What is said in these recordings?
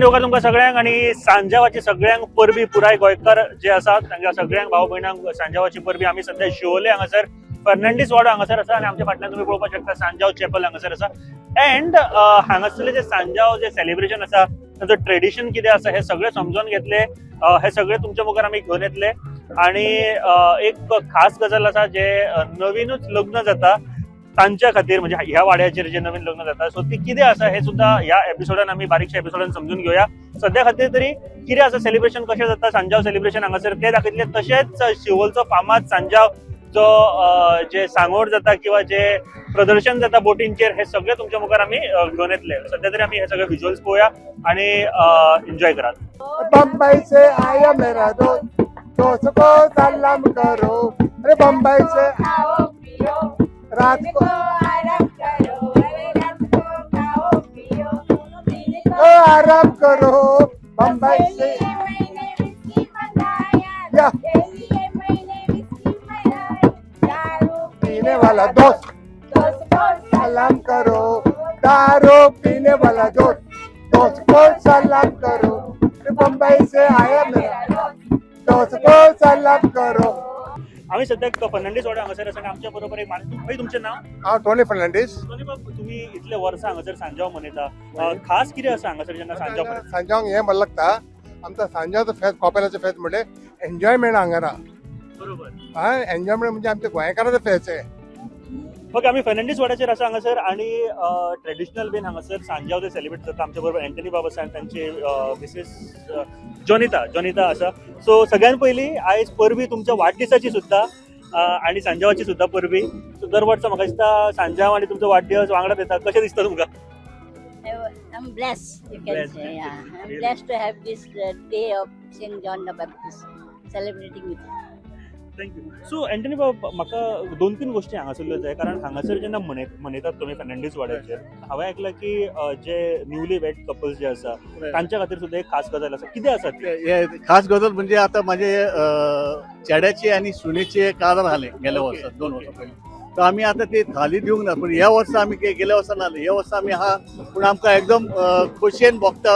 येवकार तुमकां सगळ्यांक आनी सांजावाची सगळ्यांक परबी. पुराय गोंयकार जे आसात तांकां सगळ्यांक भाव भयणांक सांजावाची परबी. आमी सध्या शिवोले हांगासर फर्नांडीस वाडो हांगासर आसा आनी आमच्या फाटल्यान तुमी पळोवपाक शकता, सांजाव चॅपल हांगासर आसा. अँड हांगासरले जे सांजाव जे सेलिब्रेशन आसा, तांचो ट्रेडिशन कितें आसा, हे सगळें समजून घेतले. हे सगळे तुमच्या मुखार आमी घेवन येतले. आणि एक खास गजाल आसा, जे नवीनूच लग्न जाता तांच्या खातीर, म्हणजे ह्या वाड्याचेर जे नवीन लग्न जाता, सो ती कितें आसा हे सुद्दां ह्या एपिसोडान आमी बारीकशा एपिसोडान समजून घेवया. सध्या खातीर तरी कितें आसा सेलिब्रेशन, कशें जाता सांजाव सेलिब्रेशन हांगासर तें दाखयतले. तशेंच शिवोलचो फामाद सांजाव जो जे सांगोड जाता किंवा जे प्रदर्शन जाता बोटींचेर, हे सगळे तुमच्या मुखार आमी घेवन येतले. सध्या तरी आमी हे सगळे विज्युअल्स पळोवया आणि एन्जॉय करात. बम्बई से आया मेरा दोस्त, दोस्त को सलाम करो. अरे बम्बई से खाओ पियो, रात दिन को को आराम करो. अरे रात को खाओ पियो, दिन ओ को आराम करो. बम्बई से लिए मैंने विस्की मंगाया, या। के लिए मैंने विस्की मंगाया, दारू पीने वाला दोस्त, दोस्त को सलाम करो. दारू पीने वाला दोस्त, दोस्त को सलाम करो. अरे बम्बई से आया मेरा दोस्त को सलाम करो. आमी सद्याक फर्नांडीस वाडो हांगासर आसा आनी आमच्या बरोबर एक माणूस. भाई, तुमचें नाव? हांव टोनी फर्नांडीस. टोनी बाब, तुमी इतले वर्सां हांगासर सांजाव मनयता. खास कितें आसा हांगासर जेन्ना सांजाव मनयता? सांजाव हें मला लागता, आमचा सांजावचो फेस्त, कॉपेलाचो फेस्त म्हणजे एन्जॉयमेंट हांगा. हा, एन्जॉयमेंट म्हणजे आमच्या गोंयकाराचो फेस्त हे. ओके, आमी फर्नांडीस वाड्याचेर आसा हांगासर आणि ट्रेडिशनल बीन हांगासर सांजाव ते सेलिब्रेट जाता. आमच्या बरोबर अँटनी बाब आसा आनी तांचे मिसेस जॉनिता, जॉनिता आसा. सो सगळ्यात पयलीं आयज परबी तुमच्या वाडदिसाची सुद्दां आणि सांजावाची सुद्दां परबी. सो दर वर्सा म्हाका दिसता सांजाव आणि तुमचो वाडदिवस वांगडाच येता. कशें दिसता तुमकां? I'm blessed, you can Blessed, say. Yeah. I'm really. Blessed to have this day of St. John the Baptist celebrating with you. Thank you. So Antony बाब, म्हाका दोन तीन गोष्टी हांगासरल्यो जाय, कारण हांगासर जेन्ना मनयतात तुमी फर्नांडीस वाड्याचेर, हांवें आयकलां की जे न्यूली वेड कपल्स जे आसा तांच्या खातीर सुद्दां एक खास गजाल आसा. कितें आसा ती? हे खास गजाल म्हणजे आता माझे चेड्याचे आणि सुनेचे काजार आले गेल्या वर्सात, 2 वर्सां पयलीं. तर आमी आता ते थाली दिवंक ना, पण ह्या वर्सा आमी गेल्या वर्सा ना, ह्या वर्सा आमी हा, पूण आमकां एकदम खोशयेन भोगता.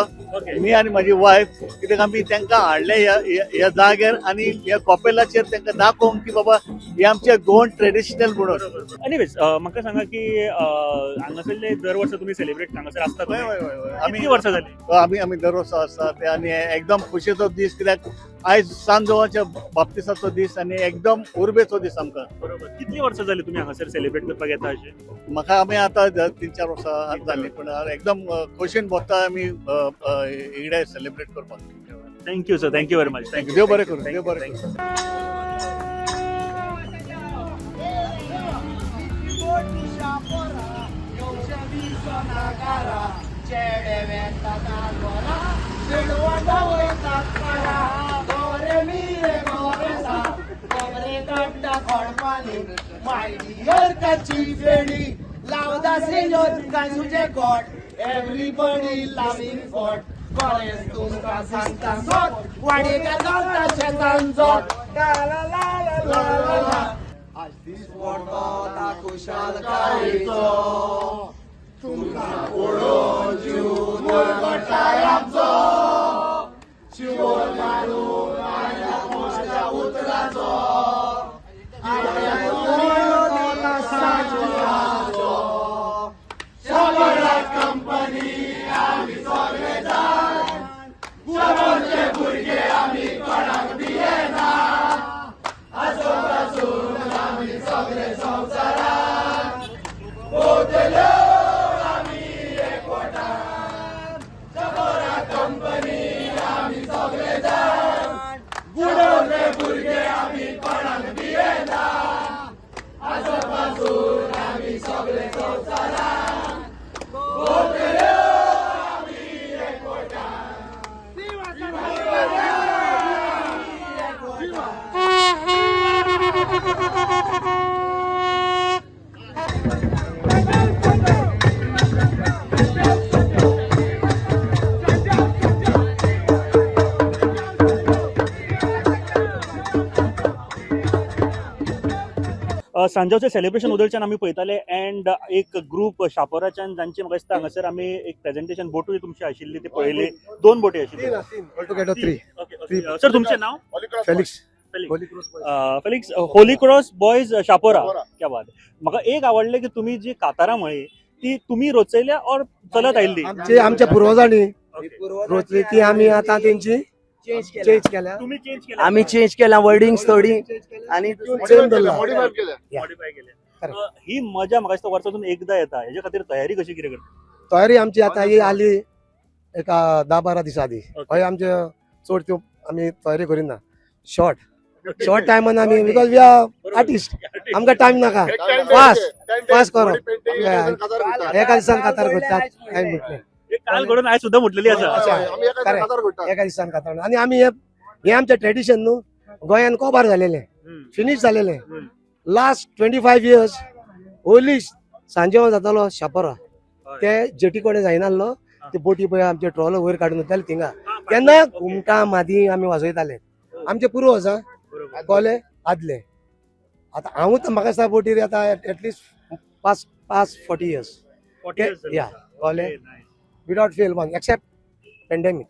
मी आनी म्हाजी वायफ, कित्याक आमी तांकां हाडले ह्या ह्या- ह्या जाग्यार आनी ह्या कॉपेलाचेर तांकां दाखोवंक की बाबा हे आमचे गोवन ट्रेडिशनल म्हणून. एनिवेज, म्हाका सांगा की हांगासरले दर वर्सा तुमी सेलिब्रेट हांगासर आसता हय. तुमी? हय. आमी कितली वर्सां जाली? आमी आमी दर वर्सा आसता ते आनी एकदम खोशयेचो दीस, कित्याक आयज सांत जोवाच्या बाप्तिसाचो दीस आनी एकदम उर्बेचो दीस आमकां. बरोबर. कितली वर्सां जाली तुमी हांगासर सेलिब्रेट करपाक येता अशें? म्हाका आमी आतां 3-4 वर्सां जाली, पण एकदम खोशयेन भोगता आमी अ, अ, इकडे सेलिब्रेट करपाक. Thank you sir, thank you very much. Thank you. देव बरें करूं, देव बरें करूं. My फेणी लावदा सिंजोर काजूचे गोट, एवरीबडी लाविंग गोट. गणेश तुमकां सांगता सोट, वाडीका चलता शेतान जोट. ला ला ला ला ला ला. आज दीस पडता खुशालकायेचो, तुमकां पळोवन जीव मुरगटाय आमचो. शिवोल मारून आयला म्हज्या उतराचो, सांजो शबरात कंपनी. आमी सगळे जाण शबरचे भुरगे, आमी कोणाक भियेना. आसून आसून आमी सगळे संवसारात भोंवतल्यो आमी एकवटान. शबरात सांजावचें सेलिब्रेशन उदळच्यान आमी पळयताले एंड एक ग्रूप शापोराच्यान जांची म्हाका दिसता हांगासर आमी एक प्रेझेंटेशन बोटूय तुमची आशिल्ली ती पळयली. दोन बोटी आशिल्ल्यो. तीन altogether three. Okay, sir, तुमचें नाव? Felix. Felix, Holy Cross Boys Chapora. क्या बात! म्हाका एक आवडलें की तुमी जी कातारां म्हळी ती तुमी रचयल्या और चलत आयिल्ली? आमचे आमच्या पुर्वजांनी रोचली ती, आमी आतां तेंची चेंज केल्या. तुमी चेंज केल्या. आमी चेंज केला वर्डिंग्स थोडी आणि सेम धरला. मॉडिफाय केल्या. Correct. ही मजा म्हाका दिसता वर्सातून एकदा येता. हेजे खातीर तयारी कशी कितें करता? तयारी आमची आतां ही आली एका 10-12 दिसां आदी. हय, आमचे चड त्यो आमी तयारी करिना. शॉर्ट शॉर्ट टायमान आमी, because we are artist, आमकां टायम नाका. फास्ट फास्ट करप, एका दिसान कातार करतात काय म्हटलें. हे काल घडून आयज सुद्दां म्हटलेली आसा. अच्छा, एका दिसान कातार. आनी आमी हे हे आमचें ट्रेडिशन न्हू, गोंयान कोबार जालेलें, फिनीश जालेलें. लास्ट 25 इयर्स ओन्ली सांजेव जातालो शापोरा. ते जेटी कडेन जायनासलो. ते बोटी पळय, आमचे ट्रॉलर वयर काडून वताले थिंगा. तेन्ना घुमटां मादी आमी वाजयताले, आमचे पुर्वज. कळ्ळें? आदले. आतां हांवूच म्हाका दिसता बोटीर आतां at least past 40 years. या, कळ्ळें? Without fail one, except pandemic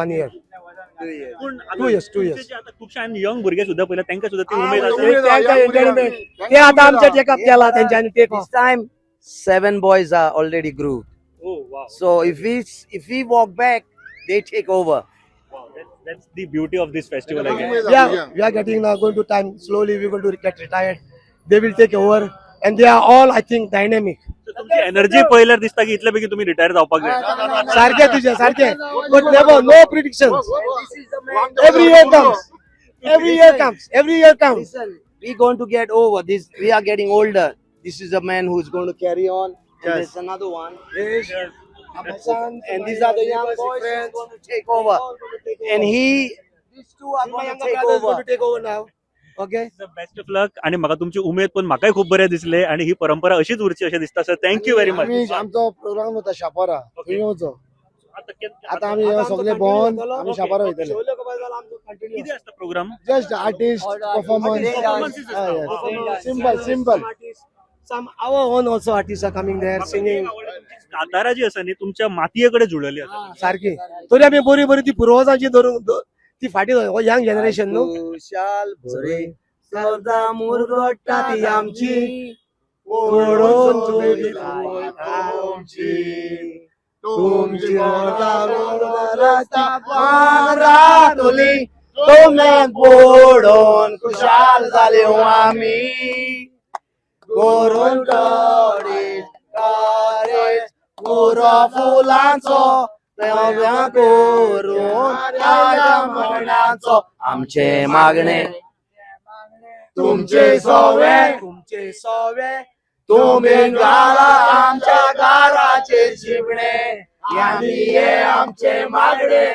one year. पूण 2 years, 2 years. आता खुबशे हांवें यंग भुरगे सुद्दां पळयले, तांकां सुद्दां ती उमेद आसा. एंटरटेनमेंट ते आतां आमचे टेकअप केला तेंच्यांनी, take. This time, seven boys are already grooved. Oh, wow. So if we walk back, they take over. Wow, that's the beauty of this festival, I guess. We are getting now going to time, slowly we're going to get retired. They will take over and they are all, I think, dynamic. So तुमची energy पळयल्यार दिसता की इतले बेगीन तुम्ही retire जावपाक जाय. सारखे तुझे सारखे, but never, no predictions. This is the man. Every year comes, every year comes, every year comes. Listen, we're going to get over this. We are getting older. This is a man who's going to carry on. And Yes. there's another one. My sons, And these are the young boys who's going to take over. And he, these two are my going to younger take brother is going over. To take over now, okay. Best of luck आणि म्हाका तुमची उमेद पण म्हाकाय खूब बरें दिसले आणि ही परंपरा अशीच उरची अशें दिसता. Sir, thank you very much. आमी आमचो प्रोग्राम होता शापोरा, थंय वचो. आता आमी सगळे भोंवन आमी शापोरा वयतले. कितें आसता programme? Just artist performance. Performances आसता. Simple simple. Some our own also artists are coming there singing. कातारा जी आसा न्ही, तुमच्या मातये कडेन जुळलेली आसा. सारकी. तरी आमी बरी बरी ती पुर्वजांची धरून ती फाटी यंग जनरेशन न्हू. खुशाल भरे सदा मुरगट्टा ती आमची. पळोवन तुमची तुमची रातोली तुमने पळोवन खुशाल जाले आमी. करून करीत करीत पुरो फुलांचो नव्या करून ताज्या मणाचो आमचे मागणे तुमचे सोवे, तुमचे सोवे तुम्ही घाला आमच्या दाराचे शिपणे. यांनी हे आमचे मागणे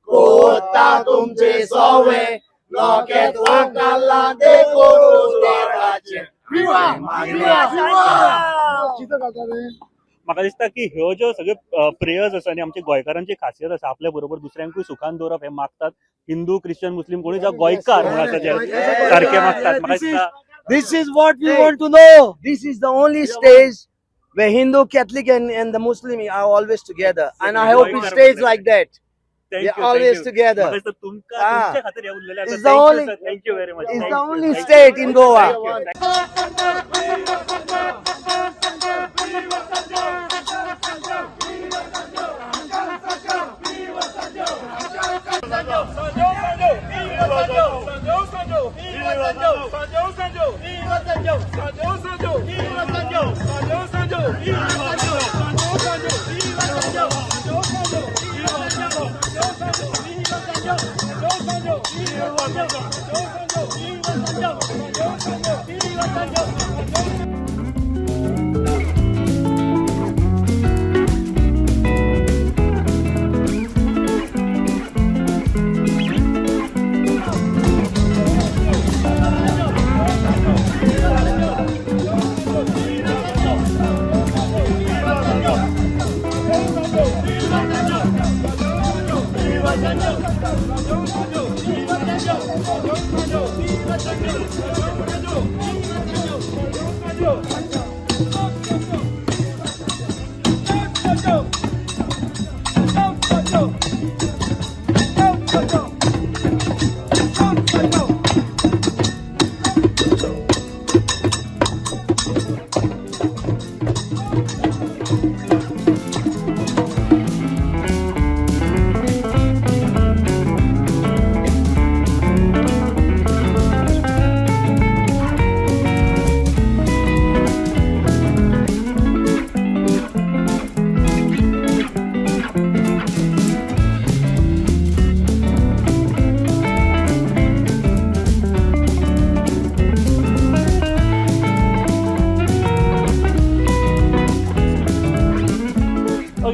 कोता तुमचे सोवे लोकेत वाकाला ते करून दाराचे मागणे. म्हाका दिसता की ह्यो ज्यो सगळ्यो प्रेयर्स आसा आनी आमच्या गोंयकारांची खासियत आसा, आपल्या बरोबर दुसऱ्यांकूय सुखान दवरप हे मागतात. हिंदू, क्रिश्चन, मुस्लीम कोणी जावं, गोंयकार म्हणून आसा जे सारखे मागतात म्हाका दिसता. This is what we want to know. This is the only stage where Hindu, Catholic, and the Muslim are always together. And I hope it stays like that. Thank They're you. Always together. म्हाका दिसता तुमकां Ah. तुमच्या खातीर हे उरलेलें आसा. It's the only- Thank you very much. It's the only state in Goa.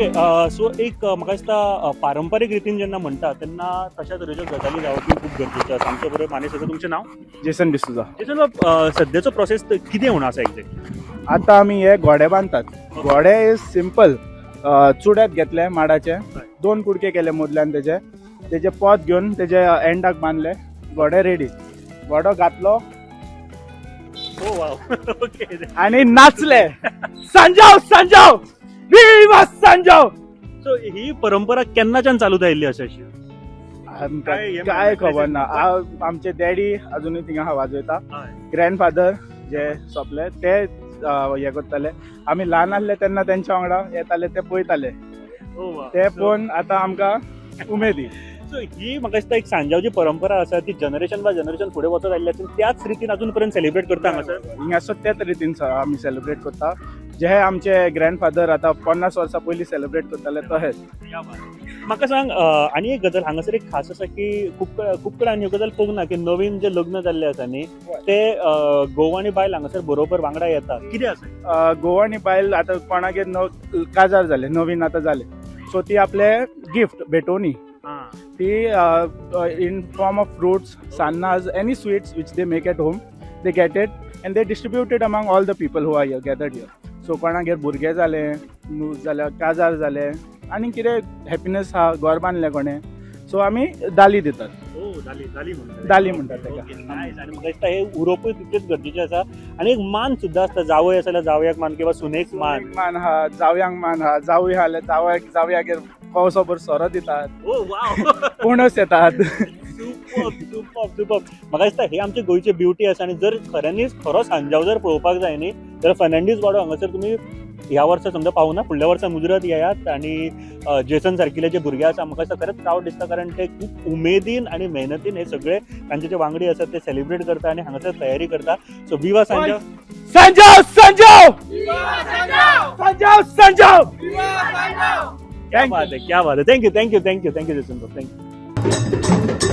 Okay, so एक म्हाका दिसता पारंपारीक रितीन जेन्ना म्हणटा तेन्ना तशा तरेच्यो गजाली जावप खूब गरजेच्यो आसा. आमच्या बरोबर मानेस आसा. तुमचें नांव? जेसन डिसुजा. जेसन बाब, सद्याचो प्रोसेस कितें म्हणून आसा एक्झॅक्ट? आता आमी हे घोडे बांदतात. घोडे is simple, चुड्यात घेतले माडाचे, दोन कुडके केले मदल्यान, तेजे तेजे पोत घेवन तेजे एंडाक बांदले, घोडे रेडी. घोडो घातलो ओ वाव, ओके. आणि नाचले, सांजाव सांजाव विवा सांजाव. सो ही परंपरा केन्नाच्यान चालू आयिल्ली आसा अशी? आमकां काय हे काय खबर ना. आमचे डॅडी अजुनूय थिंगा आहा, वाजयता. ग्रँडफादर जे सोंपले ते हे करताले. आमी ल्हान आसले तेन्ना तेंच्या वांगडा येताले, ते पळयताले. ओ वा. ते पळोवन आतां आमकां उमेदी. सो ही म्हाका दिसता एक सांजावची परंपरा आसा, ती जनरेशन बाय जनरेशन फुडें वचत आयिल्ली आसा आनी त्याच रितीन अजून पर्यंत सेलिब्रेट करता हांगासर. हिंगासर त्याच रितीन आमी सेलिब्रेट करता, जे आमचे ग्रँडफादर आतां 50 वर्सां पयलीं सेलिब्रेट करताले तशेंच. म्हाका सांग, आनी एक गजाल हांगासर एक खास आसा की खूब खूब कडेन आनी ह्यो गजाल पळोवंक ना की नवीन जे लग्न जाल्ले आसा न्ही ते घोव आनी बायल हांगासर बरोबर वांगडा येता. कितें आसा? घोव आनी बायल आतां कोणागेर काजार जाले, नवीन आतां जाले, सो ती आपले गिफ्ट भेटोवणी ती in form of fruits, सान्नाज, any sweets which they make at home, they get it and they distribute it among all the people who are here gathered here. So कोणागेर भुरगें जालें, जाल्यार काजार जालें आनी कितें हॅपिनस आहा, घर बांदलें कोणें, सो आमी दाली दितात. ओ, दाली, दाली म्हणटात. दाली म्हणटात तेका. Okay, nice. आनी म्हाका दिसता हे उरोवपूय तितलेंच गरजेचें आसा आनी एक मान सुद्दां आसता, जावय आसा जाल्यार जावयाक मान किंवा सुनेक मान. सुनेक मान आहा, जावयांक मान आहा. जावूय आहा जाल्यार जावयागेर कवसोभर सोरो दितात. ओ वाव. पणस येतात. Super super super. म्हाका दिसता हे आमचे गोंयची ब्युटी आसा आनी जर खऱ्यांनीच खरो सांजाव जर पळोवपाक जाय न्ही जाल्यार फर्नांडीस वाडो हांगासर तुमी ह्या वर्सा समजा पावना, फुडल्या वर्सा मुजरत येयात. आनी जेसन सारकिले जे भुरगे आसा, म्हाका दिसता खरेंच प्रावड दिसता, कारण ते खूब उमेदीन आनी मेहनतीन हे सगळे तांचे जे वांगडी आसात ते सेलिब्रेट करता आनी हांगासर तयारी करता. सो विवा सांजाव. सांजाव सांजाव सांजाव सांजाव. क्या बात है, क्या बात है. Thank you, thank you, thank you, thank you Jason, thank you.